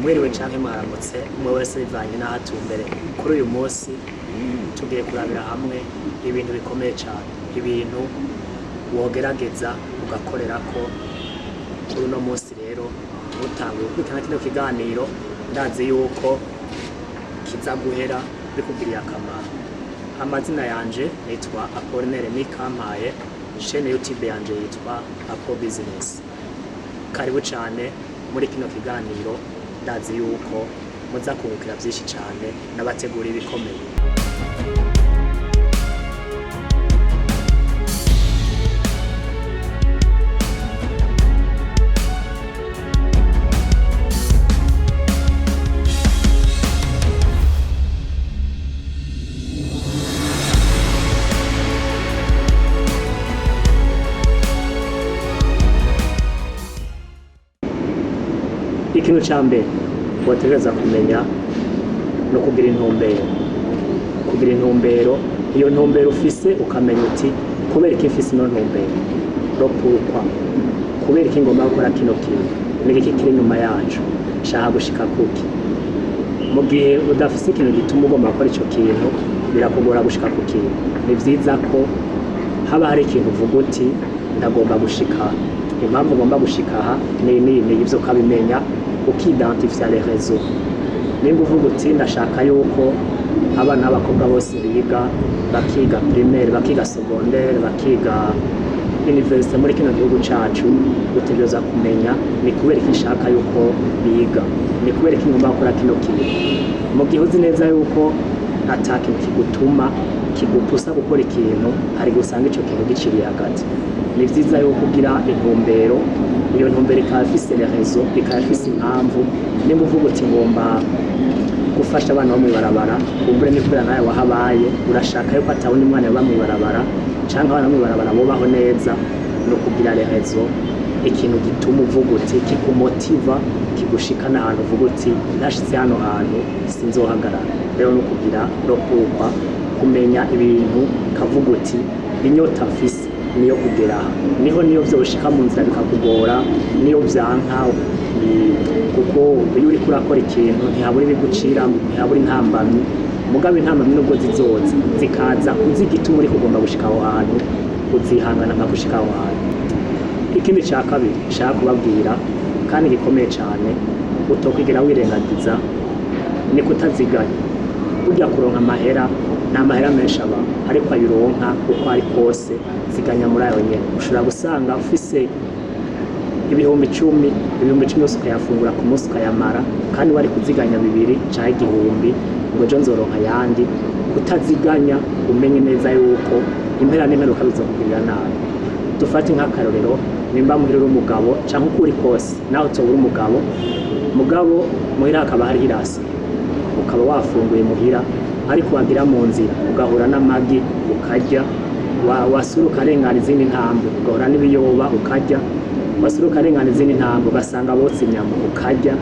Mwiriwe canke mwaramutse, umwe wese bivanye n'aho atumbereye. Kuri uyu munsi tugiye kurabira hamwe ibintu bikomeye cane, ibintu wogerageza ugakorerako kuri uno munsi. Rero ntutanguye gukurikirana kino kiganiro, ndazi yuko kiza guhera bikugiriye akamaro. Amazina yanje nitwa Apollinaire Nikampaye, chaîne YouTube yanje yitwa Apo Business. Karibu cane muri kino kiganiro, ndazi yuko muza kungukira vyinshi cane n'abategura ibikomeye. Ikintu ca mbere wotegereza kumenya no kugira intumbero. Kugira intumbero, iyo ntumbero ufise ukamenya uti: kubera iki mfise ino ntumbero? Le pourquoi? Kubera iki ngomba gukora kino kintu? Ni iki kiri inyuma yacu? Nshaka gushika kuki? Mu gihe udafise ikintu gituma ugomba gukora ico kintu, birakugora gushika ku kintu. Ni vyiza ko haba hari ikintu uvuga uti: ndagomba gushika aha. Impamvu ugomba gushika aha ni ni ni ivyo, ukabimenya, ukidentifia les raisons. Nimba uvuga uti: ndashaka yuko abana b'abakobwa bose biga, bakiga primaire, bakiga secondaire, bakiga université muri kino gihugu cacu, utegereza kumenya ni kubera iki nshaka yuko biga, ni kubera iki ngomba gukora kino kintu. Mu gihe uzi neza yuko ata kintu kigutuma kigupusa gukora ikintu, hari gusanga ico kintu giciriye hagati. Ni vyiza yuko ugira intumbero, iyo ntumbero ikaba ifise les raisons, ikaba ifise impamvu. Nimba uvuga uti: ngomba gufasha abana bo mw'ibarabara, kumbure ni kubera nawe wahabaye, urashaka yuko atawundi mwana yoba mw'ibarabara, canke abana bo mw'ibarabara bubaho neza. No kugira les raisons, ikintu gituma uvuga uti, kikumotiva, kigushikana ahantu uvuga uti: nashitse hano hantu sinzohagarara. Rero no kugira le pourquoi, kumenya ibintu kavuga uti: inyota mfise niyo kugera aha. Niho niyo vyoshika mu nzira bikakugora, niyo vyanka, kuko iyo uriko urakora ikintu ntihabura ibigucira, ntihabura intambamyi. Mugabo intambamyi nubwo zizoza, zikaza uzi igituma uriko ugomba gushika aho hantu, uzihangana mpaka ushika aho hantu. Ikindi ca kabiri nshaka kubabwira kandi gikomeye cane utokwigera wirengagiza ni kutaziganya. Burya kuronka amahera, nta mahera menshi aba, ariko ayo uronka uko ari kose, ziganya muri ayo nyene. Ushobora gusanga ufise 10,000, 10,000 yose ukayafungura ku munsi ukayamara, kandi wari kuziganya bibiri canke igihumbi ngo ejo nzoronka ayandi. Kutaziganya, umenye neza yuko impera n'imperuka bizokugirira nabi. Dufate nk'akarorero, nimba muhira uri umugabo canke uko uri kose, naho utoba uri umugabo, mugabo muhira hakaba hariho irasi, ukaba wafunguye muhira, ariko wagira mu nzira ugahura n'amagi ukarya, wasura ukarengana izindi ntambwe ugahura n'ibiyoba ukarya, wasubira ukarengana izindi ntambwe ugasanga botsa inyama ukarya,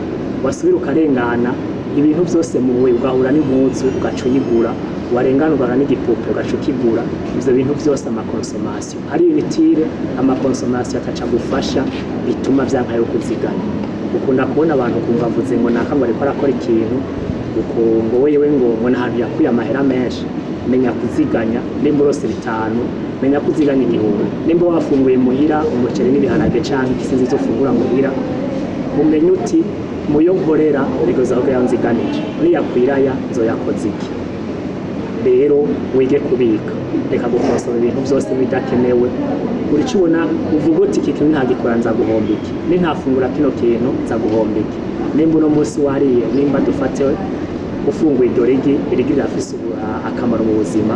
wasubira ukarengana ibintu byose muwe ugahura n'impuzu ugaca uyigura, warengana ugahura n'igipupe ugaca ukigura. Ivyo bintu byose, amaconsommation ari inutile, amaconsommation ataca gufasha, bituma vyanka yo kuziganya. Ukunda kubona abantu kumva avuze ngo naka ngo ariko arakora ikintu uko, ngo wewe ngo n'ahantu yakuye amahera menshi. Menya kuziganya. Nimba urose bitanu, menya kuziganya igihumbi. Nimba wafunguye muhira umuceri n'ibiharage canke ikisinzi cyo ufungura muhira, umenye uti: muyo nkorera bigoza kugira nziganije, niyakwiraya nzoyakoze iki? Rero wige kubika, reka gukonsoma ibintu byose bidakenewe. Buri cyo ubona uvuga uti: iki kintu ntagikora nza guhomba iki, nintafungura kino kintu nza guhomba iki. Nimba uno munsi wariye, nimba dufate ufunguye iryo rigi, irigi rirafise akamaro mu buzima,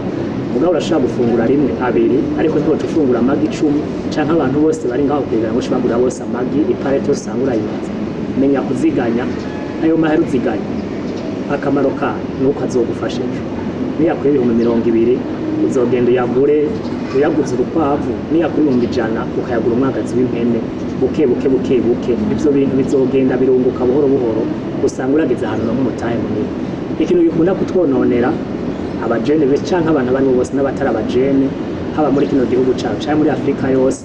mugabo urashobora gufungura rimwe, abiri, ariko ntiwoca ufungura amagi 10 canke abantu bose bari ngaho kugira ngo ushobora bagura bose amagi, iparete yose usanga urayimaze. Menya kuziganya ayo mahera, uziganya. Akamaro kayo nuko azogufasha ejo. Niyakura 20,000, uzogenda uyagure, uyaguze urukwavu. Niyakura 100,000, ukayagura umwagazi w'impene. Buke buke, buke buke, ivyo bintu bizogenda birunguka buhoro buhoro, usanga urageze ahantu uronka umutahe munini. Ikintu gikunda kutwononera abajene be canke abantu abaribo bose n'abatari abajene, haba muri kino gihugu cacu canke muri Afurika yose,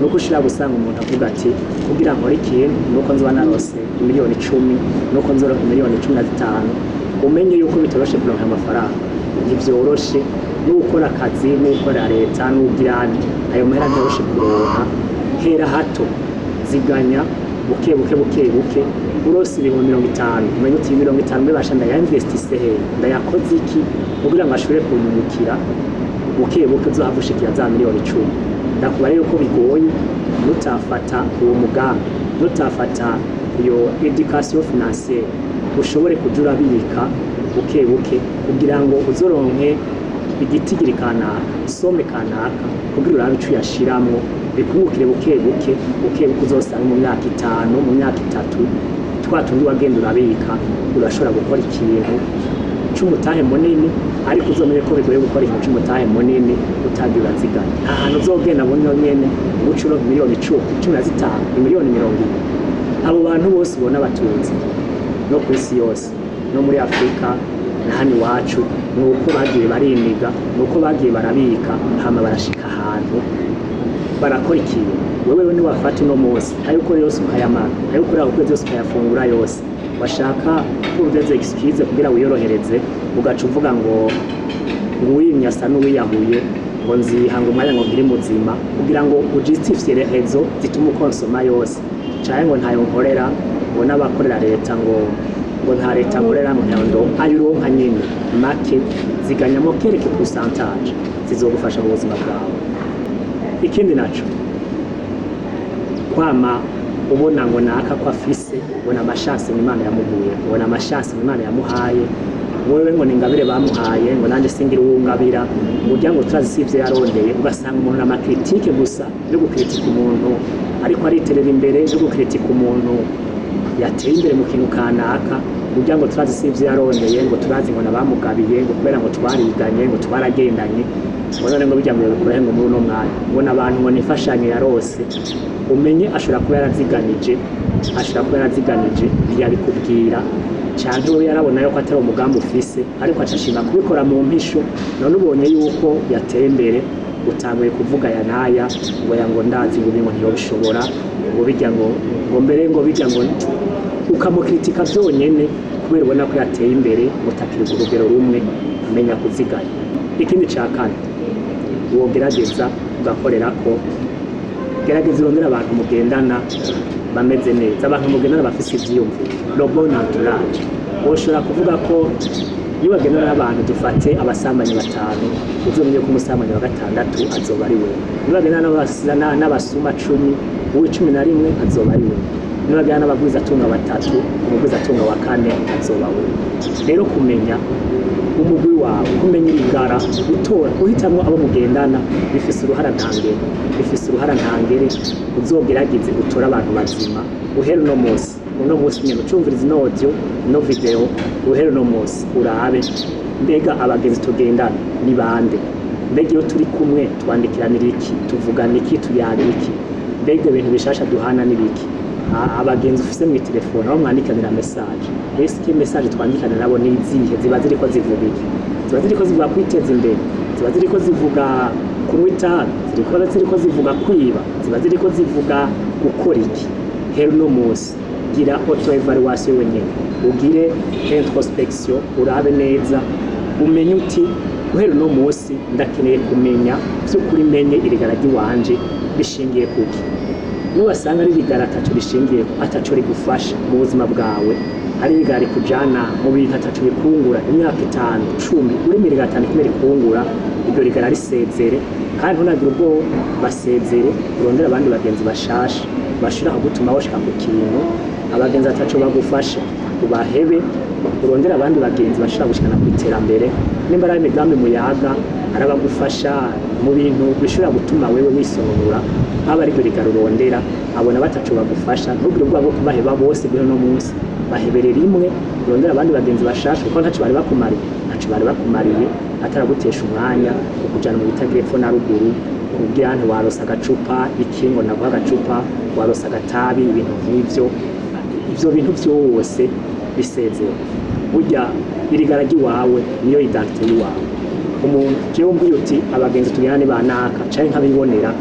Nuko ushobora gusanga umuntu avuga ati kugira nkore ikintu nuko nzoba narose 10 miliyoni, nuko nzoronka 15 miliyoni. Umenye yuko bitoroshe kuronka amafaranga, ntivyoroshe. N'ukora akazi, n'ukora leta, n'ugirane, ayo mahera ntiyoroshe kuronka. Hera hato, ziganya buke buke buke buke. Urose 50.000, umenye uti 50.000 mbebasha ndayinvestise hehe, ndayakoze iki kugira ngo ashobore kunyungukira buke buke, uzohava ushikira za 10 miliyoni. Ndakuba rero ko bigoye nutafata uwo mugambi, nutafata iyo éducation financière, ushobore kuja urabika buke buke kugira ngo uzoronke igitigiri kanaka, somme kanaka, kugira urabe ico uyashiramwo bikungukire buke buke buke buke. Uzosanga mu myaka 5, mu myaka 3, twa tundi wagenda urabika, urashobora gukora ikintu c'umutahe munini. Ariko uzomenye ko bigoye gukora ikintu c'umutahe munini utagiye urazigama. Nta hantu uzogenda muri nyene uca uronka 10 miliyoni, 15, 20 miliyoni. Abo bantu bose ubona batunze no ku isi yose, no muri Afurika na hano iwacu, ni uko bagiye barimiga, ni uko bagiye barabika, hama barashika ahantu barakora ikintu. Wewe niwafata uno munsi ayo ukora yose ukayamara, ayo ukorera ukwezi yose ukayafungura yose, washaka kumveze excuse kugira wiyorohereze, ugaca uvuga ngo uwimye asa n'uwiyahuye, ngo nziha ngo umwanya ngo nkiri muzima, kugira ngo ujustifie raisons zituma ukonsoma yose, canke ngo ntayo nkorera, ngo n'abakorera leta, ngo nta leta nkorera, ngo ntayo ndo ayo uronka nyene make, ziganyamo quelque pourcentage zizogufasha mu buzima bwawe. Ikindi naco, kwama ubona ngo naka ko afise, ngo ni amashanse ngo Imana yamuguye, ngo ni amashanse ngo Imana yamuhaye, wewe ngo ni ingabire bamuhaye, ngo nanjye singira uwungabira, ngo urya ngo turazi si ivyo yarondeye. Ugasanga umuntu ama critiques gusa yo gukritika umuntu ariko ariterera imbere, yo gukritika umuntu yateye imbere mu kintu kanaka, urya ngo turazi si ivyo yarondeye, ngo turazi ngo nabamugabiye, ngo kubera ngo twariganye, ngo twaragendanye, ngo none ngo bijya ngo yobikurahe, ngo muri uno mwanya ngo n'abantu ngo nifashanyo yarose. Umenye ashobora kuba yaraziganije, ashobora kuba yaraziganije ntiyabikubwira, canke we yarabona yuko atari umugambi ufise, ariko aca ashima kubikora mu mpisho. None ubonye yuko yateye imbere, utanguye kuvuga aya n'aya, ngo ya ngo ndazi ngo ibi ngo ntiyobishobora, ngo bijya ngo mbere ngo bijya ngo ukamukritika byonyene kubera ubona ko yateye imbere, mutakiri ku rugero rumwe. Menya kuziganya. Ikindi ca kane wogerageza ugakorera ko, gerageza urondere abantu mugendana bameze neza, abantu mugendana bafise ivyiyumviro, le bon entourage. Woshobora kuvuga ko iyo bagendana n'abantu, dufate abasambanyi batanu, uzomenye ko umusambanyi wa gatandatu azoba ari wewe. Niba bagendana n'abasuma 10, uw'11 azoba ari wewe. Niba bagendana n'abagwizatunga batatu, umugwizatunga wa kane azoba wewe. Rero kumenya umugwi wawe, kumenya irigara, gutora, guhitamwo abo mugendana bifise uruhara ntangere, bifise uruhara ntangere. Uzogerageze utore abantu bazima. Uhere uno munsi, uno munsi nyene ucumviriza ino audio, ino video, uhere uno munsi urabe: mbega abagenzi tugendana ni bande? Mbega iyo turi kumwe twandikiranira iki, tuvugana iki, tuyaga iki? Mbega ibintu bishasha duhana n'ibiki? Abagenzi ufise mu telefone, aho mwandikanira message, eske message twandikana nabo ni izihe? Ziba ziriko zivuga iki? Ziba ziriko zivuga kwiteza imbere? Ziba ziriko zivuga kunywa itabi? Ziriko zivuga kwiba? Ziba ziriko zivuga gukora iki? Hera uno munsi gira auto évaluation wenyene, ugire introspection, urabe neza, umenye uti guhera uno munsi ndakeneye kumenya by'ukuri, menye irigara ry'iwanje rishingiye kuki. Niwasanga ari irigara ataco rishingiye, ataco rigufasha mu buzima bwawe, ari irigara rikujana mu bintu ataco bikungura, imyaka 5, 10 uri mu irigara atanu kimwe rikungura, iryo rigara risezere. Kandi ntunagire ubwoba, basezere, urondere abandi bagenzi bashasha bashobora kugutuma woshika ku kintu. Abagenzi ataco bagufasha ubahebe, urondere abandi bagenzi bashobora gushikana ku iterambere. Nimba ari imigambi muyaga, arabagufasha mu bintu bishobora gutuma wewe wisonura, aba aribyo rigara urondera. Abona bataco bagufasha, ntugire ubwoba bwo kubaheba bose. Guhera uno munsi bahebere rimwe, urondere abandi bagenzi bashasha, kuko ntaco bari bakumariye, ntaco bari bakumariye ataragutesha umwanya, kukujana mu bitagira epfo na ruguru, kugira nti warose agacupa iki, ngo naguha agacupa, warose agatabi, ibintu nk'ivyo. Ivyo bintu vyose bisezera. Burya irigara ry'iwawe niyo identité y'iwawe. Umuntu jewe umbwiye uti abagenzi tugenda ni banaka, canke nkabibonera.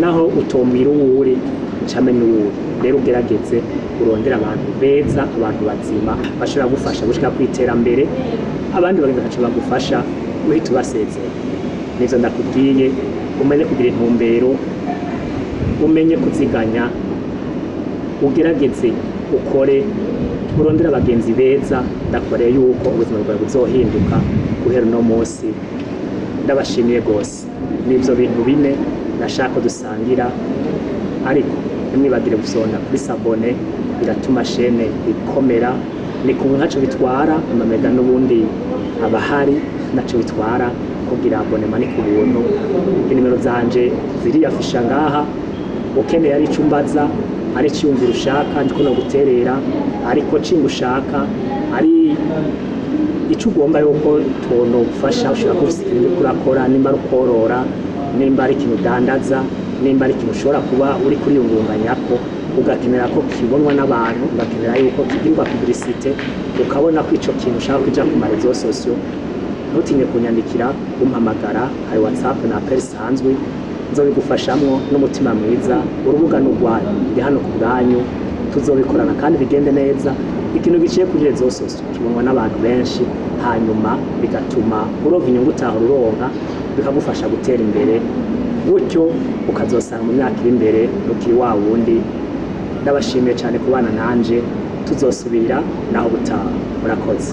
Naho utombwira uwo uri, ncamenya uwo uri. Rero ugerageze urondere abantu beza, abantu bazima bashobora gufasha gushika ku iterambere. Abandi bagenda bakaca bagufasha uhita ubasezera. Nivyo ndakubwiye: umenye kugira intumbero, umenye kuziganya, ugerageze ukore, urondere abagenzi beza. Ndakoreye yuko ubuzima bwawe buzohinduka guhera uno munsi. Ndabashimiye rwose. Nivyo bintu bine nashaka ko dusangira, ariko ntimwibagire gusonda kuri s'abonner, biratuma chaîne ikomera. Ni ku ntaco bitwara, amamega n'ubundi abahari, ntaco bitwara kugira abonnement, ni ku buntu. Inimero zanje ziriyafisha ngaha. Ukeneye ari ico umbaza, ari iciyumviro ushaka ndiko no guterera, ariko cinga ushaka, ari ico ugomba yuko tonogufasha, ushobora kuba ufise ikintu uriko urakora, nimba ari ukworora, nimba ari ikintu udandaza, nimba ari ikintu ushobora kuba uri kuriyungunganyako, ugakenera ko kibonwa n'abantu, ugakenera yuko kigirirwa publicité, ukabona ko ico kintu ushaka kuja ku ma réseaux sociaux, ntutinye kunyandikira, kumpamagara. Hari WhatsApp na appel isanzwe, nzobigufashamwo n'umutima mwiza. Urubuga ni urwanyu, ndi hano ku bwanyu, tuzobikorana kandi bigende neza. Ikintu giciye kuri réseaux sociaux kibonwa n'abantu benshi, hanyuma bigatuma uronka inyungu utahora uronka, bikagufasha gutera imbere, gutyo ukazosanga mu myaka iri imbere ntukiri wa wundi. Ndabashimiye cyane kubana nanje. Tuzosubira naho butaha. Murakoze.